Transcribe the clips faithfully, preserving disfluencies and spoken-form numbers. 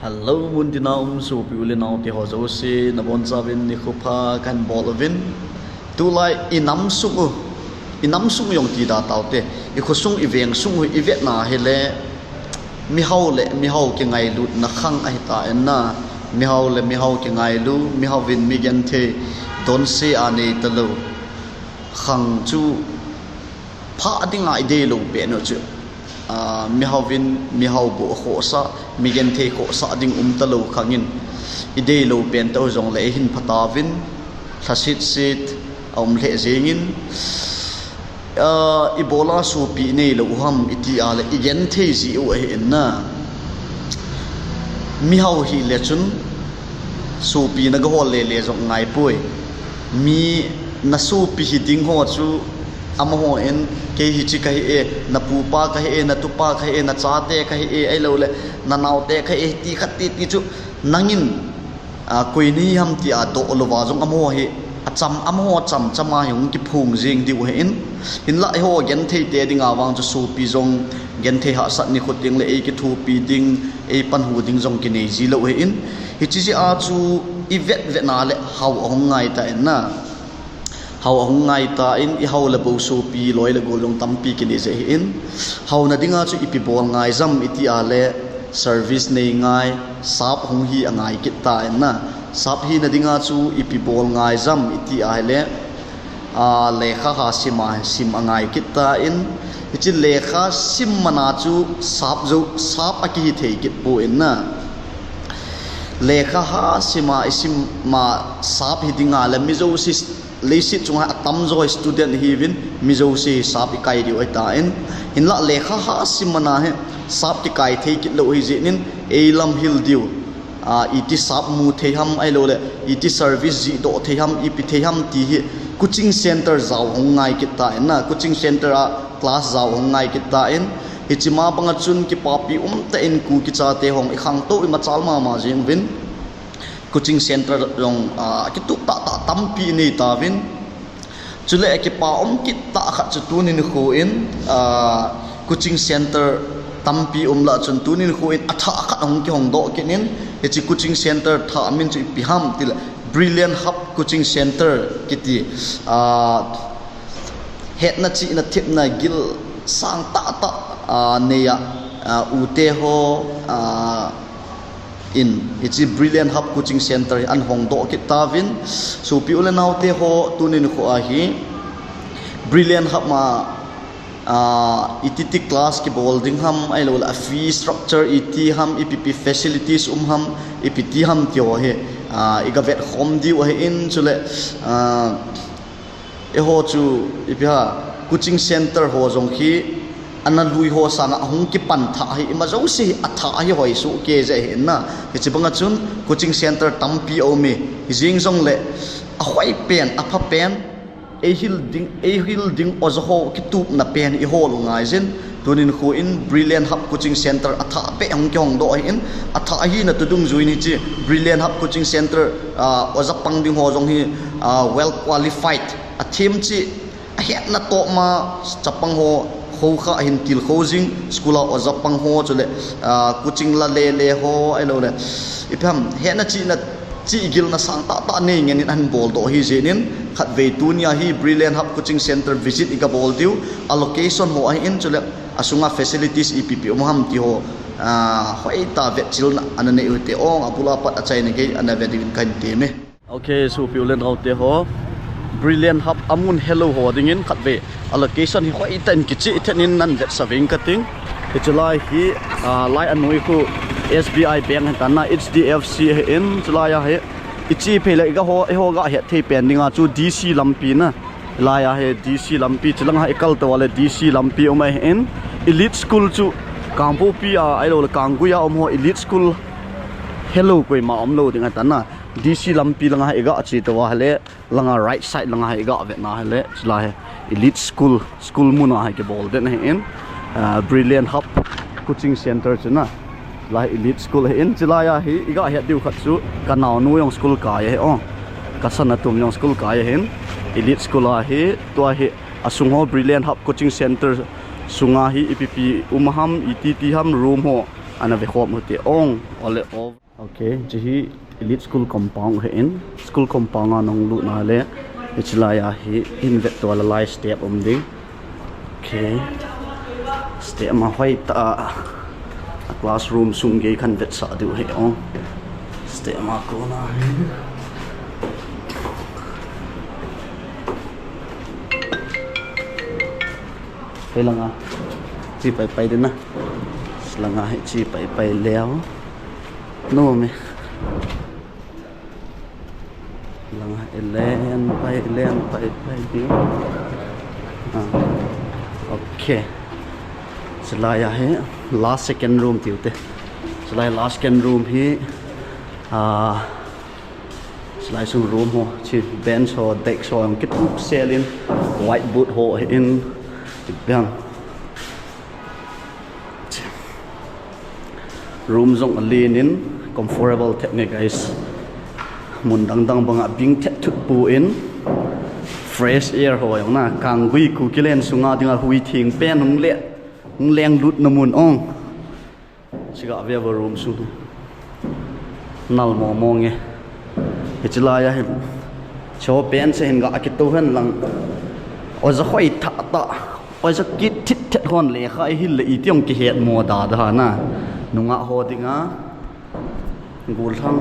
Hello, muntina um sopi u le nao te ho jouse, nabonchauvin nikho pha kahin bol uvin. Tulai inam sung u, inam sung u jong ti da taute, ikhosung, iveng sung u ivetna hile, mihao le mihao kingailutna khang ahitan na. Mihao le mihao kingailu, mihaovin migenthei donse anei talou khang chu pha dinga ideilou pen u chu, a, mihaovin mihao boh khohsah, migenthei khohsah ding um talou khangin, ideilou pen tah u jongle eihin phatauvin, lhasetset aum lheh jengin, a, ibola sopi neilou u ham iti a le igenthei ji u ahin na. Mihao hile chun sopi nagahol lele jong ngaipoi. Mi nasopi hiding ho chu amahon, kei hiche kahi e, napupa kahi e, natupa kahi e, nachate kahi e, ahiloule nanaote kahi e, ti khat ti ti chu nangin, a, koi nahiham tia doh louva jong amaho hi acham, amaho chamchama hi hung kiphong jeng diu ahin. Hinla eiho gentheite dinga vang chu sopi jong genthei hahsat nikho tengle eikithopi ding, eipanhu ding jong kinei jilou ahin. Hiche jeh a chu ivetvetna le hao ahung ngaitan na. Hao ahung ngaitan, ihao le bou sopi loi le gol jong tampi kinei jeh ahin. Haona dinga chu ipi bol ngai jam iti a le service nei ngai, sap hung hi angai kit tan na. Sap hina dinga chu ipi bol ngai jam iti a hile, a, lekha ha sim a, sim angai kit tan. Hiche lekha sim mana chu sap jou, sap akihi thei kit poi na. Lekha ha sim a, isim ma sap hi dinga le mi jouse leiset chunga atamjo hi student ihiuvin, mi jouse hi sap ikai diu ahitan. Hinla lekha ha sim mana hi sap kikai thei kit lou ahi jeh in, eilam hil diu, a, iti sap mu thei ham ahiloule iti service jihdoh thei ham, ipi thei ham ti hi coaching center jao hung ngai kit tan na. Coaching center a class jao hung ngai kit tan. Hiche ma banga chun kipapi umtah in Kuki chate hon ikhangtou imachal mama jeng uvin. Coaching center jong, a, kitup tahtah tampi inei tauvin. Chule akipa um kit tah khat chu tuni nikho in, a, coaching center tampi um lah chun tuni nikho in athah khat ahung kihongdoh kit in, hiche coaching center thah min chu ipi ham tile Brilliant Hub Coaching Center kiti, a, hetna chihna thepna gil sang tahtah, a, nei a, a, u te ho, a, in hiche Brilliant Hub Coaching Center hi ahin hongdoh kit tauvin, sopi u le nao te ho tuni nikho a hi Brilliant Hub ma, a, iti ti class kibol ding ham ahiloule a fee structure iti ham, ipi pi facilities um ham, ipi ti ham ti ho hi, a, igavet khom diu ahin chule, a, eiho chu ipi ham coaching center ho jong hi ana lui ho sanga ahung kipan thah hi ima jouse hi athah hi hoi soh kei jeh ahin na. Hiche banga chun coaching center tampi aume, hijeng jongle ahoi pen, apha pen, eihil ding, eihil ding oja ho kitupna pen ihol'u ngai jin. Tuni nikho in Brilliant Hub Coaching Center athah beh hung kihongdoh ahin, athah ahina toh dungjuiyin hiche Brilliant Hub Coaching Center, a, oja pang ding ho jong hi, a, well qualified, athem cheh, ahetna toh ma chapang ho, khohkha ahin tilkhou jing, school a oja pang ho chule, a, coaching la lele ho ahiloule ipi ham hetna chihna chihgilna sang tahtah nei ngen in ahin boldoh ahi jeh in, khatvei tunia hi Brilliant Hub Coaching Center visit igabol diu, a location ho ahin chule asunga facilities ipi pi um ham ti ho, a, hoitah vetchilna ana nei u hite, ong abul a pat achaina gei ana ve diuvin kahin temme. Ok, sopi u le nao te ho, Brilliant Hub amun helou ho dingin khatvei a location hi hoitah in kicheh then in nahin vetsah uving kating. Hiche lai hi, a, lai anoi khu S B I Bank ahitan na, H D F C ahin, chulai a hi iche phei le iga ho, eiho gahet thei pen dinga chu D C lampi na. Lai a hi D C lampi, chulanga ikal tou le D C lampi um ahin, Elite School chu Kangpokpi a ahiloule Kanggui a um ho Elite School helou koima umlou ding ahitan na. D C lampi langa hi iga che tou a hile, langa right side langa hi iga vetna hile, chulai hi Elite School, school muna hi kibol den ahin, a, Brilliant Hub Coaching Center chu na. Lai Elite School ahin, chulai a hi iga het diu khat chu kanaonu jong school kai ahi, o, kasanatum jong school kai ahin, Elite School a hi, tua hi asung ho Brilliant Hub Coaching Center sunga hi ipi pi um ham, iti ti ham, room ho, Ana ve khop u te ong, ole o. Okay, hiche hi Elite School compound ahin, school compound a nahung lut na le, hiche lai a hi in vet to la lai step um ding. Okay. Step ma hoi ta a classroom sung gei kan vetsah diu ahi ong. Step ma kona hi. Hei langa. Chi pai pai ding na. Langa hi chi pai pai leo. No me. Langa elen pai, elen pai, pai ding. Ah. Okay. Chulai a hi last second room tiu te. Chulai last second room hi, ah, chulai sung room ho, chi bench ho, desk ho, ang kituk selin, whiteboard ho hin, biang. Room jong alen in, comfortable thet nge guys. Mun dang dang banga bing thet thut pu in, fresh air ho jong na, Kanggui Kuki len sunga dinga hui theng pen hung le, hung leng lut na mun ong. Chiga ve va room sung. Nal mo mo nge. Hiche lai a hin. Cho pen se hin ga kitou hen lang. Oja hoi tha ta. Oja kit thit thet hon lekha i hil le iti ong kihet mo da da na. Nunga ho dinga. Gollhang.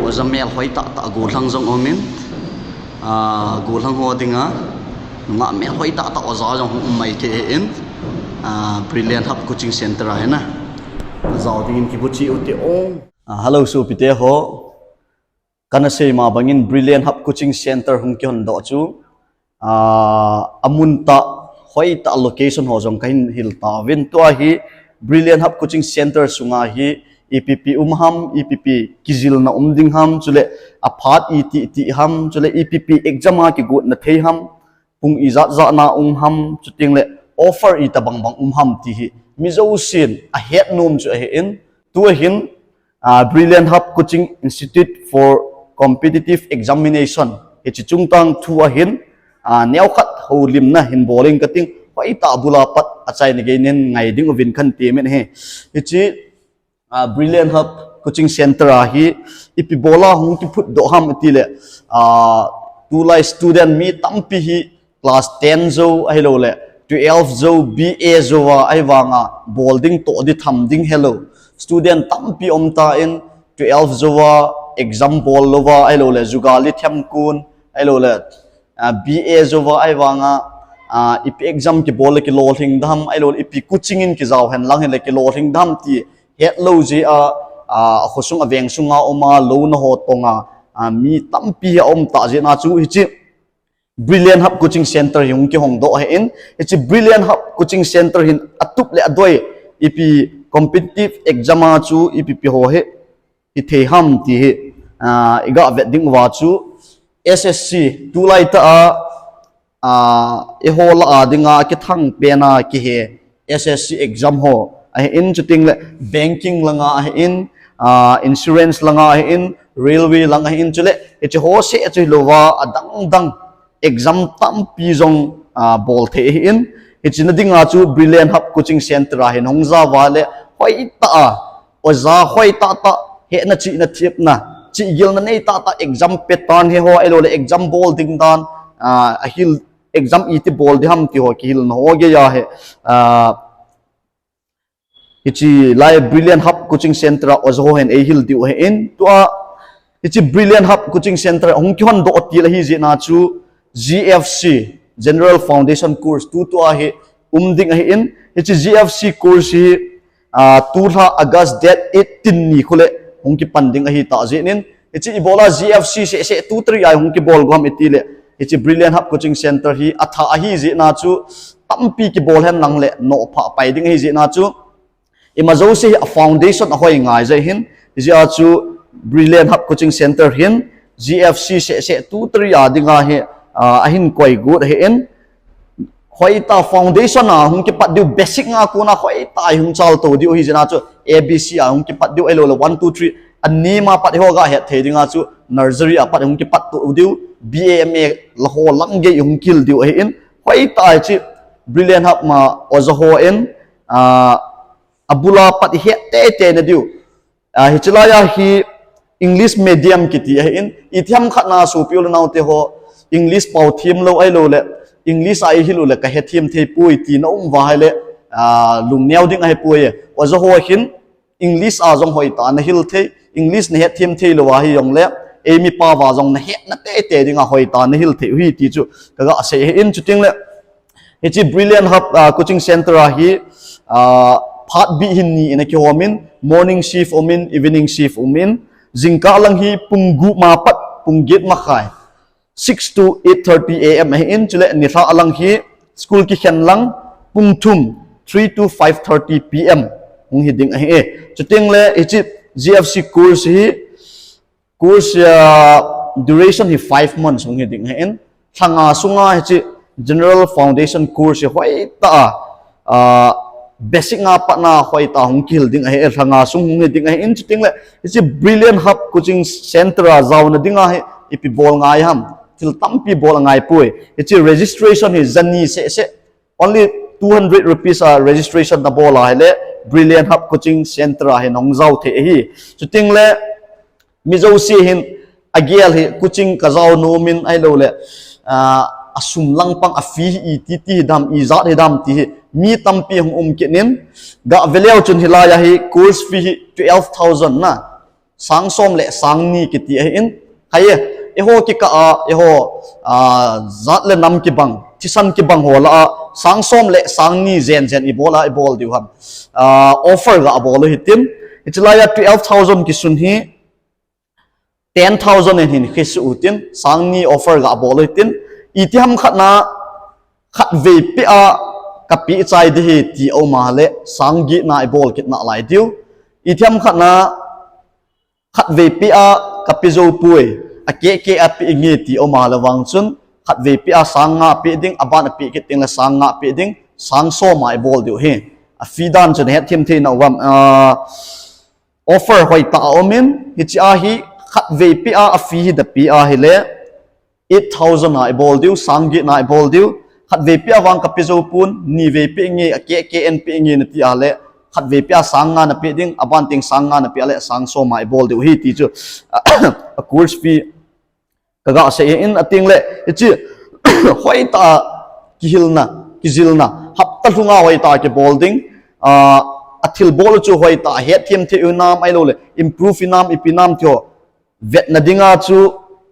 Oja mel hoi ta ta gollhang jong um in. Ah, gollhang ho dinga. Nunga mel hoi ta ta oja jong um mai thei in. Ah, Brilliant Hub Coaching Center a hin a. Jao dingin kibu chi u te ong. Ah, hello, sopite ho. Kana sei ma bangin Brilliant Hub Coaching Center hung kihon doh chu, ah, amun tah, hoi tah location ho jong kahin hil tauvin. Tua hi Brilliant Hub Coaching Center sunga hi ipi ipi um ham, ipi ipi kijilna um ding ham, chule aphat iti iti ham, chule ipi ipi exam a kigotna thei ham, pung ijat jat na um ham, chuteng le offer itobang bang um ham ti hi mi jousen ahet nom chu ahi in. Tua hin, ah, Brilliant Hub Coaching Institute for Competitive Examination, hiche chungchang thu a hin, ah, neokhat houlimna hin bol ing kating, hoi tah bula pat achaina gei nei ngai ding uvin kan temin ahi. Hiche, ah, Brilliant Hub Coaching Center a hi ipi bola hung kiphut doh ham iti le, ah, tulai student mi tampi hi class ten jou ahilou le twelve jou, B A jou a, ahivanga bol ding toh di tham ding helou. Student tampi um tan twelve jou a exam bol louva, ahilou le jugali themkun, ahilou le, ah, B A jou a, ahivanga, ah, ipi exam kibol le kilolhing dam, ahilou le ipi coaching in kijao hen lang hile kilolhing dam ti hetlou jeh a, ah, khosung aveng sunga um a, louna ho tonga, ah, mi tampi hi aum tah jeh a chu hiche Brilliant Hub Coaching Center hi hung kihong doh ahi in, hiche Brilliant Hub Coaching Center hin atup le adoi, ipi competitive exam a chu ipi ipi ho hi, hithei ham ti hi, ah, iga vet ding uva chu S S C, tulai tah a, ah, eiho lah a dinga kithang pen a kihe, S S C exam ho ahi in, chuteng le banking langa ahi in, ah, insurance langa ahi in, railway langa ahi in, chule hiche ho seh chu hilouva adang dang exam tampi jong, ah, bol thei ahi in, hiche na dinga chu Brilliant Hub Coaching Center a hin hung jao va le hoi tah a, oja hoi tah tah, hehna chihna thepna, chihgilna nei tah tah exam pattern hi ho, ahilou le exam bol ding dan, ah, ahil exam iti bol di ham ti ho kihilna ho gei ahi, ah, hiche lai Brilliant Hub Coaching Center a oja ho hin eihil diu ahi in, tua hiche Brilliant Hub Coaching Center hung kihon doh til ahi jeh a chu G F C, General Foundation Course, tutua hi um ding ahi in, hiche G F C course hi, ah, tulha August date eighteen ni khole hung kipan ding ahi tah jeh in, hiche ibola G F C seh seh tu tari a hung kibol gam iti le, hiche Brilliant Hub Coaching Center hi atha ahi jeh a chu tampi kibol hen lang le nophah pai ding ahi jeh a chu, ima jouse hi a foundation ahoi ngai jeh hin, hijeh a chu Brilliant Hub Coaching Center hin G F C seh seh tu tari a dinga hi, ah, ahin koi got ahi in, hoi tah foundation a hung kipat diu, basic nga kona hoi tah a hung chal to diu ahi jeh a chu A B C a hung kipat diu ahilou le one two three, ani ma pat ho ga het thei dinga chu nursery a pat hung kipat to diu, B A M A la ho lang gei hung kihil diu ahi in, hoi tah hiche Brilliant Hub ma oja ho in, ah, abula pat ihet teitei nadiu. Ah, hiche laiya hi English medium kiti ahin, itiham khat na sopi u le nao te ho, English pao them lou ahilou le, English a ihil u le kahe them thei poi tina um uva ahile, ah, lungneo ding ahipoi. Ajo ho hin, English a jong hoitah a nahil thei, English nahet them thei lou ahi jongle, eimi pao va jong nahetna teitei dinga hoitah a nahil thei u ahi ti chu kaga sei ahin, chuteng le, hiche Brilliant Hub, ah, Coaching Center a hi, ah, phat bih hin ni in akihom in, morning shift um in, evening shift um in, jingkah lang hi pung gup ma pat, pung get makhai, six to eight thirty A M ahin, chule nilhah lang hi school kikhen lang pung thum, three to five thirty P M hung hi ding ahi. Chuteng le hiche G F C course hi, course, ah, duration hi five months hung hi ding ahin. Lhanga sunga hiche general foundation course hi hoitah a, ah, basic nga patna hoitah a hung kihil ding ahi, lhanga sung hung hi ding ahin, chuteng le hiche Brilliant Hub Coaching Center a jaona dinga hi ipi bol ngai ham, thil tampi bol angai poi. Hiche registration hi jani seh seh, only two hundred rupees a registration nabol a ahile Brilliant Hub Coaching Center a hi nahung jao thei ahi. Chuteng le mi jouse hin agel hi coaching kajao nom in ahilou le, ah, asum lang pang a fee hi iti ti hi dam, ijat hi dam ti hi mi tampi hung um kit in, gah ve leu chun hilaiya hi course fee hi twelve thousand na, sang som le sang ni kiti ahin, haiye, eiho kikah a, eiho, ah, jat le nam kibang, thisan kibang ho lah a, sang som le sang ni jen jen ibol a, ibol diu ham. Ah, offer gah bol u hitin, hiche laiya twelve thousand kisun hi, ten thousand in hin kisuh u hitin, sang ni offer gah bol u hitin, itiham khat na, khatvei peh a kapeh chai ding ahi ti aum a le, sang get na ibol kit nalai diu. Itiham khat na, khatvei peh a kapeh jou poi, akeh keh a peh inge ti aum a le vang chun, khatvei peh a sang nga peh ding, aban apeh kit teng le sang nga peh ding, sang som a ibol diu ahi. A fee dan chu nahet them thei nau ham, ah, offer hoitah a um in, hiche a hi khatvei peh a, a fee hi da peh a ahile, eight thousand a ibol diu, sang get na ibol diu, khatvei peh a vang kapeh jou pon, nivei peh inge, akeh keh in peh inge nati a le, khatvei peh a sang nga napeh ding, aban teng sang nga napeh a le, sang som a ibol diu ahi ti chu, a course fee kaga sei in, ateng le, hiche, hoitah a kihilna, kijilna, hapta lhunga hoitah a kibol ding, ah, athilbol u chu hoitah a het them thei u hinam ahilou le, improve hinam, ipi hinam ti ho, vetna dinga chu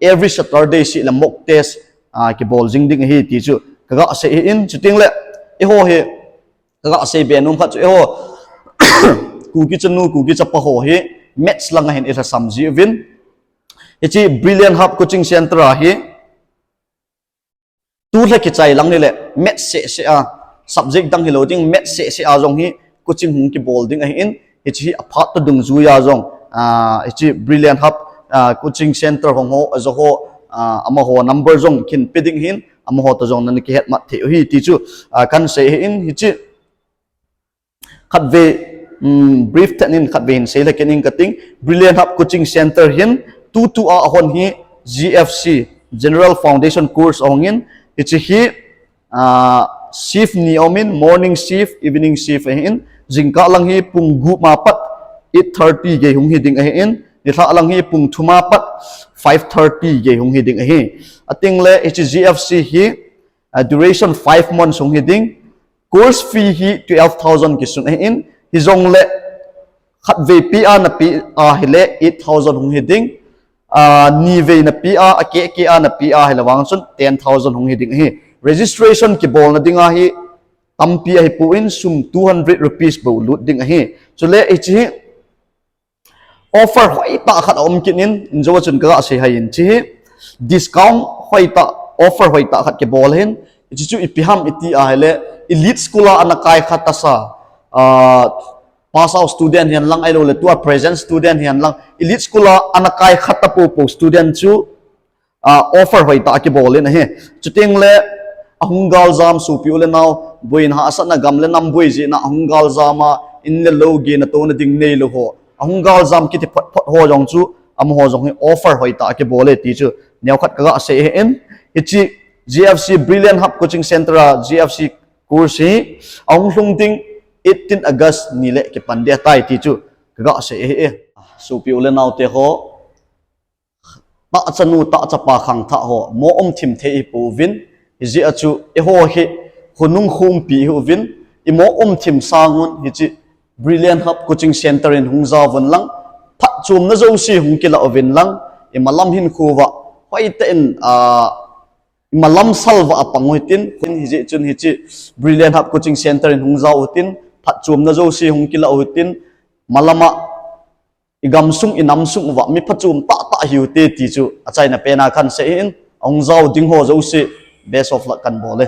every Saturday seh le mock test, ah, kibol jing ding ahi ti chu kaga sei in, chuteng le, eiho hi, kaga sei be nom khat chu eiho, Kuki chanu, Kuki chapa ho hi, maths lang a hin ilhasam jiuvin. Hiche Brilliant Hub Coaching Center a hi, tu lha kichai lang hile, maths seh seh a, subject dang hilou ding, maths seh seh a jong hi, coaching hung kibol ding ahin, hiche hi aphat toh dungjuiya jong, ah, hiche Brilliant Hub, ah, Coaching Center hung ho, ajo ho, ah, amaho number jong kahin pe ding ahin, amaho toh jong nana kihet mat thei u ahi ti chu, ah, kahin sei ahin, hiche khatvei, um, brief tah in khatvei hin sei lhah kit ing kating, Brilliant Hub Coaching Center hin, tutu a ahon hi G F C, General Foundation Course ahung in, hiche hi, ah, shift ni aum in, morning shift, evening shift ahin, jingkah lang hi pung gup ma pat eight thirty gei hung hi ding ahin, nilhah lang hi pung thum ma pat five thirty gei hung hi ding ahi. Ateng le, hiche G F C hi, ah, duration five months hung hi ding, course fee hi twelve thousand kisun ahin, hijongle khatvei peh a napeh a hile eight thousand hung hi ding, ah, nivei napeh a, akeh keh a napeh a hile vang chun ten thousand hung hi ding ahi. Registration kibolna dinga hi tampi ahipon sum two hundred rupees bou lut ding ahi. Chule hiche hi offer hoitah khat aum kit in, injo a chun kaga sei hai in, hiche hi discount hoitah, offer hoitah khat kibol ahin, hiche chu ipi ham iti a hile, elite school a ana kai kha tasa, ah, pass out student hihen lang ahilou le, tua present student hihen lang, elite school a ana kai kha ta popo student chu, ah, offer hoitah kibol in ahi. Chuteng le, ahung galjam sopi u le nao, boina hahsatna gam le nam boi jeh in ahung galjam a, in le lou gena touna ding neilou ho, ahung galjam kiti phot phot ho jong chu, amaho jong hi offer hoitah kibol e ti chu, neokhat kaga sei ahin, hiche G F C Brilliant Hub Coaching Center a G F C course hi, ahung lhung ding, eighteen August ni le kipan ding ahitai ti chu kaga sei ahi. Sopi u le naote ho, tahchanu tahchapa khangthah ho mo um thim thei ihipouvin, hijeh a chu eiho hi khonung khompi ihiuvin, imo um thim sangun hiche Brilliant Hub Coaching Center in hung jaovun lang, phatchomna jouse hung kilah uvin lang, imalam hinkho uva hoitah in, ah, imalam sal uva apang u hitin, hijeh chun hiche Brilliant Hub Coaching Center in hung jao uhitin, phatchomna jouse hung kilah u hitin, malama igamsung inamsung uva mi phachom tahtah hiute ti chu achaina pena kahin sei in, ahung jao ding ho jouse best of luck kahin bol e.